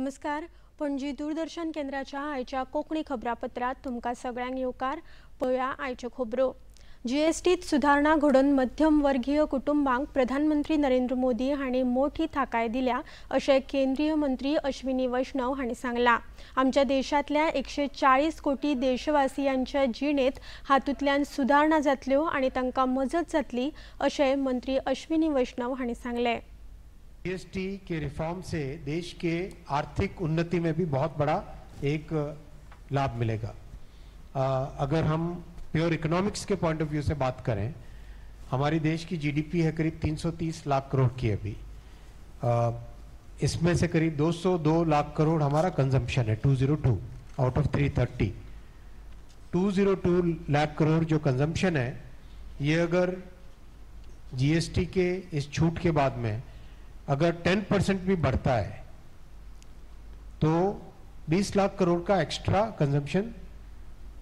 नमस्कार, पणजी दूरदर्शन केंद्राच्या आयच्या कोंकणी खबरापत्रांत तुमकां सगळ्यांक येवकार. पळोवया आयच्यो खबरो. जीएसटीत सुदारणा घडोवन मध्यम वर्गीय कुटुंबांक प्रधानमंत्री नरेंद्र मोदी हांणी मोठी थाकाय दिल्या अशें केंद्रीय मंत्री अश्विनी वैष्णव हांणी सांगलां. आमच्या देशांतल्या 140 कोटी देशवासियांच्या जिणेंत हातूंतल्यान सुदारणा जातल्यो आनी तांकां मजत जातली अशें मंत्री अश्विनी वैष्णव हांणी सांगलें. जीएसटी के रिफॉर्म से देश के आर्थिक उन्नति में भी बहुत बड़ा एक लाभ मिलेगा. अगर हम प्योर इकोनॉमिक्स के पॉइंट ऑफ व्यू से बात करें, हमारी देश की जीडीपी है करीब 330 लाख करोड़ की अभी. इसमें से करीब 202 लाख करोड़ हमारा कंजम्पशन है, 202 आउट ऑफ 330. 202 लाख करोड़ जो कंजम्पशन है, ये अगर जीएसटी के इस छूट के बाद में अगर 10% भी बढ़ता है तो 20 लाख करोड़ का एक्स्ट्रा कंजम्पशन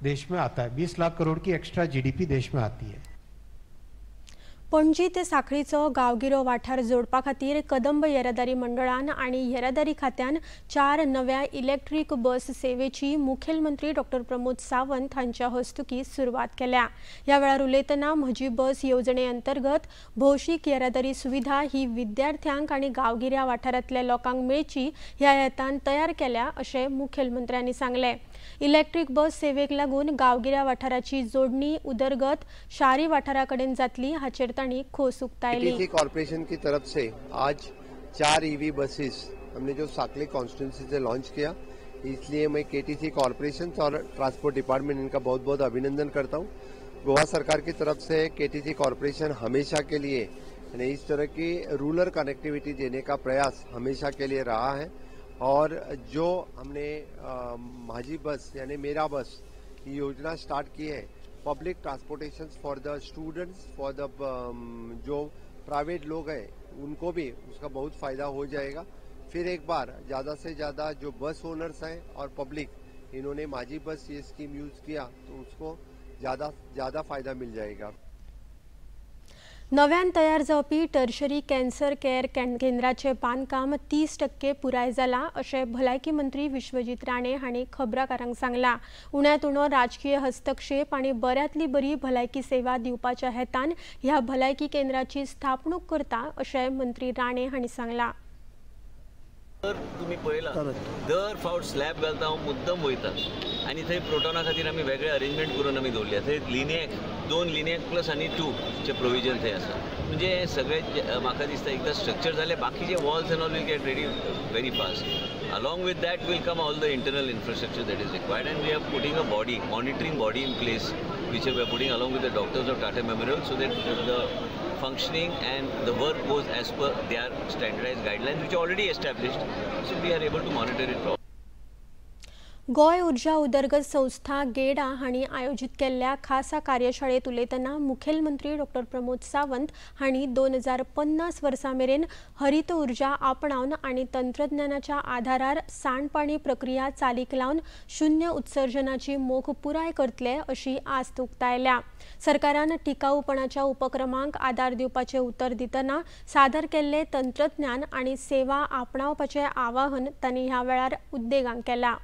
देश में आता है. 20 लाख करोड़ की एक्स्ट्रा जीडीपी देश में आती है. पणजी ते साखळीचो गांवगिरो वाठार जोडपा खातीर कदंब येरादारी मंडळान आनी येरादारी खात्यान 4 नव्या इलेक्ट्रीक बस सेवेची मुखेलमंत्री डॉक्टर प्रमोद सावंत हांच्या हस्तुकीं सुरवात केल्या. ह्या वेळार उलयतना म्हजी बस येवजणे अंतर्गत भौशीक येरादारी सुविधा ही विद्यार्थ्यांक आनी गांवगिऱ्या वाठारांतल्या लोकांक मेळची ह्या हेतान तयार केल्या अशें मुखेलमंत्र्यांनी सांगलें. इलेक्ट्रीक बस सेवेक लागून गांवगिऱ्या वाठाराची जोडणी उदरगत शारी वाठारा कडेन जातली हाचेर तांणी खोस उक्तायली. केटीसी कॉर्पोरेशन की तरफ से आज 4 ईवी बसेस हमने जो साकली कॉन्स्टिट्यूंसी से लॉन्च किया, इसलिए मैं केटीसी कॉर्पोरेशन और ट्रांसपोर्ट डिपार्टमेंट इनका बहुत बहुत अभिनंदन करता हूं. गोवा सरकार की तरफ से केटीसी कॉर्पोरेशन हमेशा के लिए यानी इस तरह की रूरल कनेक्टिविटी देने का प्रयास हमेशा के लिए रहा है. और जो हमने माझी बस यानी मेरा बस की योजना स्टार्ट की है, public transportation for the students, for the जो प्राइवेट लोग हैं उनको भी उसका बहुत फायदा हो जाएगा. फिर एक बार ज़्यादा से ज़्यादा जो बस ओनर्स हैं और पब्लिक, इन्होंने माझी बस ये स्कीम यूज़ किया तो उसको ज़्यादा ज़्यादा फायदा मिल जाएगा. नव्यान तयार जावपी टर्शरी कॅन्सर केअर केंद्राचें बांदकाम 30% पुराय जालां अशें भलायकी मंत्री विश्वजीत राणे हांणी खबराकारांक सांगलां. उण्यांत उणो राजकीय हस्तक्षेप आनी बऱ्यांतली बरी भलायकी सेवा दिवपाच्या हेतान ह्या भलायकी केंद्राची स्थापणूक करता अशें मंत्री राणे हांणी सांगलां. तर तुमी पळयला दर फावट स्लॅब घालता हांव मुद्दम वयता आनी थंय प्रोटोना खातीर आमी वेगळे अरेंजमेंट करून आमी दवरल्या. थंय लिनियक 2 लिनियक प्लस आनी 2 चे प्रोविजन थंय आसा. म्हणजे सगळे म्हाका दिसता एकदां स्ट्रक्चर जालें बाकीचे walls and all will get ready very fast. Along with that will come all the internal infrastructure that is required and we are putting a body, monitoring body in place which we are putting along with the doctors of Tata Memorial so that the functioning and the work goes as per their standardized guidelines which are already established, so we are able to monitor it properly. Goa ऊर्जा उदरगत संस्था गेडा हांणी आयोजीत केल्ल्या खासा कार्यशाळेत उलयतना मुखेलमंत्री डॉक्टर प्रमोद सावंत हांणी 2050 वर्सां मेरेन हरित ऊर्जा आपणावन आनी तंत्रज्ञानाच्या आधारार सांडपाणी प्रक्रिया चालीक लावन शून्य उत्सर्जनाची मोख पुराय करतले अशी आस्त उक्तायल्या. सरकारान टिकाऊपणाच्या उपक्रमांक आदार दिवपाचें उतर दितना सादर केल्ले तंत्रज्ञान आनी सेवा आपणावपाचें आवाहन तांणी ह्या वेळार उद्देगांक केलां.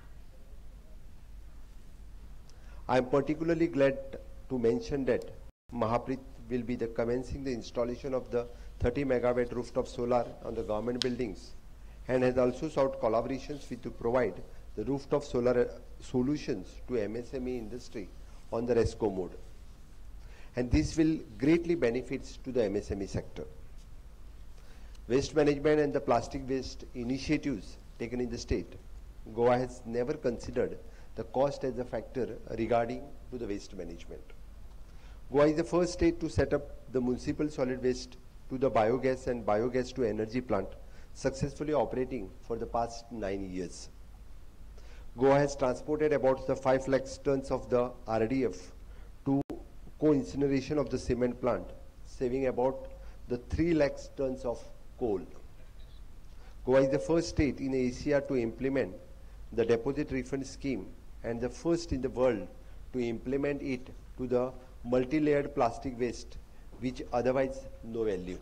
I am particularly glad to mention that Mahapreet will be the commencing the installation of the 30 megawatt rooftop solar on the government buildings and has also sought collaborations with to provide the rooftop solar solutions to MSME industry on the RESCO mode. And this will greatly benefits to the MSME sector. Waste management and the plastic waste initiatives taken in the state, Goa has never considered the cost as a factor regarding to the waste management. Goa is the first state to set up the municipal solid waste to the biogas and biogas to energy plant, successfully operating for the past 9 years. Goa has transported about the 5 lakh tons of the RDF to co-incineration of the cement plant, saving about the 3 lakh tons of coal. Goa is the first state in Asia to implement the deposit refund scheme and the first in the world to implement it to the multi-layered plastic waste, which otherwise no value.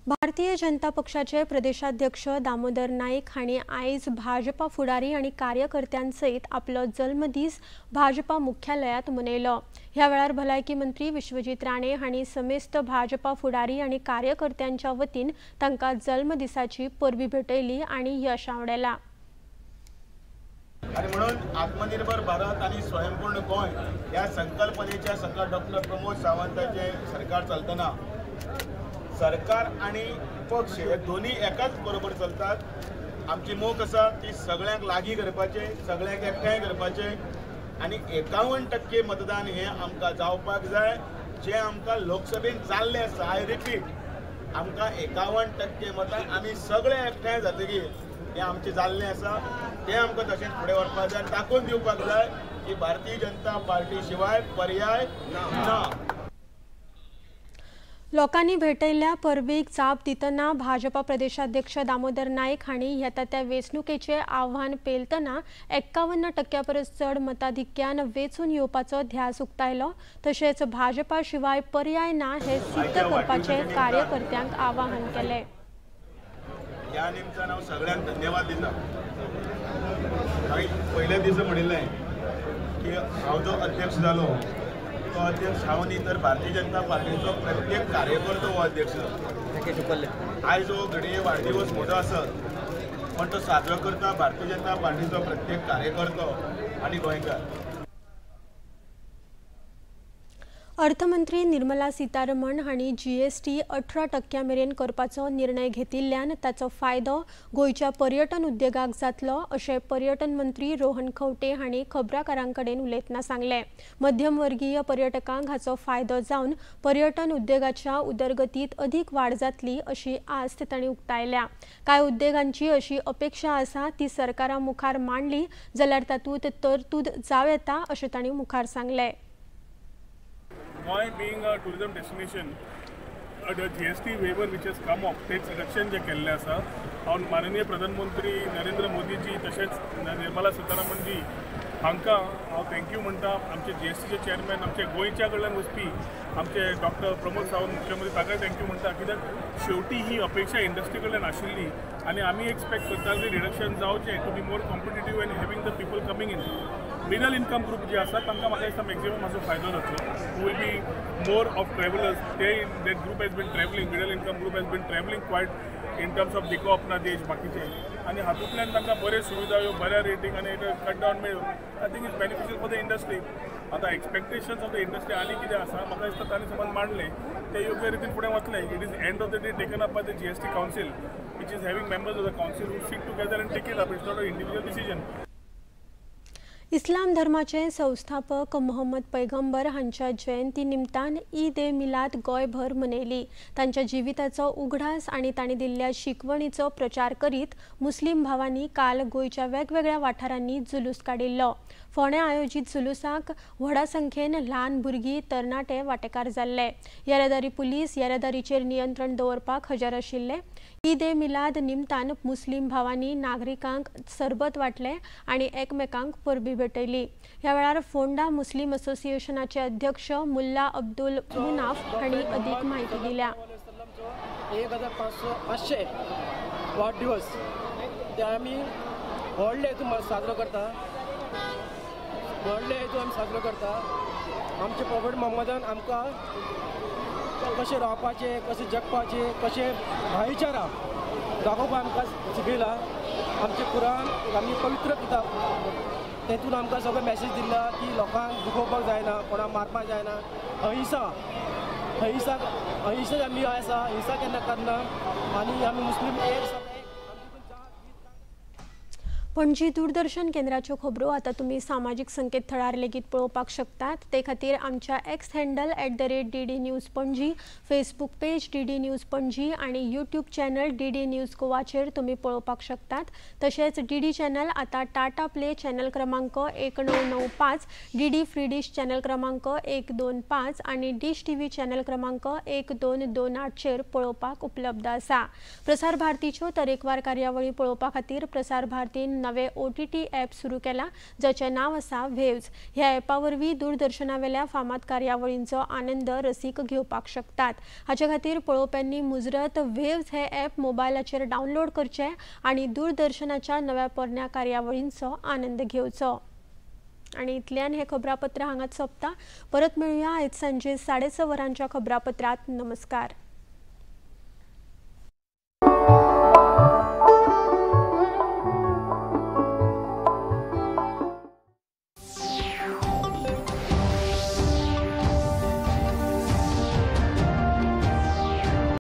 Bharatiya Janata पक्षाचे प्रदेशाध्यक्ष दामोदर नाईक हांणी आयज भाजपा फुडारी आनी कार्यकर्त्यां सयत आपलो जल्मदीस भाजपा मुख्यालयांत मनयलो। ह्या वेळार भलायकी मंत्री विश्वजीत राणे हांणी समेस्त भाजपा फुडारी आनी कार्यकर्त्यांच्या वतीन तांकां जल्मदिसाची परबी भेटयली आनी यश आवडेला। आणि म्हणून आत्मनिर्भर भारत आणि स्वयंपूर्ण गोंय ह्या संकल्पनेच्या सकल डॉक्टर प्रमोद सावंताचे सरकार चलतना सरकार आणि पक्ष हे दोन्ही एकाच बरोबर चलतात। आमची मोख आसा ती सगळ्यांक लागीं करपाचे, सगळ्यांक एकठांय करपाचे आनी 51% मतदान हे आमकां जावपाक जाय, जें आमकां लोकसभेन जाल्लें आसा। I repeat, आमकां 51% मतां आमी सगळे एकठांय जातकीर हें आमचें जाल्लें आसा, तें आमकां तशेंच फुडें व्हरपाक जाय आनी दाखोवन दिवपाक जाय की भारतीय जनता पार्टी शिवाय पर्याय ना। लोकांनी भेटयल्ल्या परबीक जाप दितना भाजपा प्रदेशाध्यक्ष दामोदर नाईक हांणी येता त्या वेंचणुकेचें आव्हान पेलतना 51% परस चड मताधिक्यान वेंचून येवपाचो ध्यास उक्तायलो। तशेंच भाजपा शिवाय पर्याय ना हे सिद्ध करपाचें कार्यकर्त्यांक आवाहन केलें। ह्या निमतान हांव सगळ्यांक धन्यवाद दिता। हांवें पयल्या दिसा म्हणिल्लें की हांव जो अध्यक्ष जालो तो अध्यक्ष हांव न्ही तर भारतीय जनता पार्टीचो प्रत्येक कार्यकर्तो हो अध्यक्ष। आयज हो घडये वाडदिवस म्हजो आसत पण तो साजरो करता भारतीय जनता पार्टीचो प्रत्येक कार्यकर्तो आनी गोंयकार। अर्थमंत्री निर्मला सीतारमण हांणी जीएसटी 18% मेरेन करपाचो निर्णय घेतिल्ल्यान ताचो फायदो गोंयच्या पर्यटन उद्देगाक जातलो अशें पर्यटन मंत्री रोहन खंवटे हांणी खबराकारां कडेन उलयतना सांगलें। मध्यमवर्गीय पर्यटकांक हाचो फायदो जावन पर्यटन उद्देगाच्या उदरगतीत अदीक वाड जातली अशी आस्त तांणी उक्तायल्या। कांय उद्देगांची अशी अपेक्षा आसा ती सरकारा मुखार मांडली जाल्यार तातूंत तरतूद जावं येता अशें तांणी मुखार सांगलें। Goa being a tourism destination, the GST waiver which has come off, tax reduction जे केल्लें आसा, हांव माननीय प्रधानमंत्री नरेंद्र मोदीजी तशेंच निर्मला सीतारामनजी हांकां हांव thank you म्हणटा। आमचे जीएसटीचे चेअरमॅन, आमचे गोंयच्या कडल्यान वचपी आमचे डॉक्टर प्रमोद सावंत मुख्यमंत्री, ताकाय thank you म्हणटा। कित्याक शेवटी ही अपेक्षा इंडस्ट्री कडल्यान आशिल्ली आनी आमी एक्सपेक्ट करताले रिडक्शन जावचें to be more competitive and having the people coming in. Middle income group जे आसा तांकां म्हाका दिसता मॅक्झिमम मातसो फायदो जातलो। Who will be more of travellers, ते that group has been travelling, middle income group has been travelling quite in terms of देखो अपना देश बाकीचे, आनी हातूंतल्यान तांकां बऱ्यो सुविधा ह्यो बऱ्या रेटीक आनी कट डावन मेळ्ळो। I think it's beneficial for the industry. आतां एक्सपेक्टेशन्स ऑफ the industry आनी कितें आसा म्हाका दिसता तांणी समज मांडलें तें योग्य रितीन फुडें वतलें। It is end of the day taken up by the GST council which is having members of the council who sit together and take it up. It's not a individual decision. इस्लाम धर्माचे संस्थापक मोहम्मद पैगंबर हांच्या जयंती निमतान ईद ए मिलाद गोंयभर मनयली। तांच्या जिविताचो उगडास आनी तांणी दिल्ल्या शिकवणीचो प्रचार करीत मुस्लीम भावांनी काल गोंयच्या वेगवेगळ्या वाठारांनी जुलूस काडिल्लो। फोंड्यां आयोजीत जुलूसाक व्हडा संख्येन ल्हान भुरगीं, तरणाटे वांटेकार जाल्ले। येरादारी पुलीस येरादारीचेर नियंत्रण दवरपाक हजर आशिल्ले। ईद ए मिलाद निमतान मुस्लीम भावांनी नागरिकांक सरबत वांटलें आनी एकमेकांक परबी भेटयली। ह्या वेळार फोंडा मुस्लीम असोसिएशनाचे अध्यक्ष मुल्ला अब्दुल मुनाफ हांणी अधिक माहिती दिल्या। 1500 वाडदिवस ते आमी व्हडले हितून साजरो करता, व्हडले हितून आमी साजरो करता। आमचे प्रॉफेट मोहम्मदान आमकां कशें रावपाचें, कशें जगपाचें, कशें भाईचारा दाखोवपाक आमकां शिकयला। आमचें कुरान आमी पवित्र किताब, तेतून आमकां सगळें मॅसेज दिला की लोकांक दुखोवपाक जायना, कोणाक मारपाक जायना। अहिंसा अहिंसा अहिंसा आमी आसा, हिंसा केन्ना करना आनी आमी मुस्लीम एक। पणजी दूरदर्शन केंद्राच्यो खबरो आतां तुमी सामाजीक संकेतथळार लेगीत पळोवपाक शकतात। ते खातीर आमच्या X handle @DD News Panaji, Facebook page DD News Panaji आनी यूट्यूब चॅनल DD news गोवाचेर तुमी पळोवपाक शकतात। तशेंच DD channel आतां टाटा प्ले चॅनल क्रमांक 1995, DD free डिश चॅनल क्रमांक 125 आनी डिश TV channel क्रमांक 1228चेर पळोवपाक उपलब्ध आसा। प्रसार भारतीच्यो तरेकवार कार्यावळी पळोवपा खातीर प्रसार भारतीन नवे OTT app सुरू केला, जाचें नांव आसा वेव्ज। ह्या ॲपा वरवीं दूरदर्शनावेल्या फामाद कार्यावळींचो आनंद रसीक घेवपाक शकतात। हाचे खातीर पळोवप्यांनी मुजरत वेव्ज हे ॲप मोबायलाचेर डावनलोड करचें आनी दूरदर्शनाच्या नव्या पोरण्या कार्यावळींचो आनंद घेवचो। आनी इतल्यान हे खबरापत्र हांगाच सोंपता। परत मेळुया आयज सांजे 6:30 वरांच्या खबरापत्रांत। नमस्कार।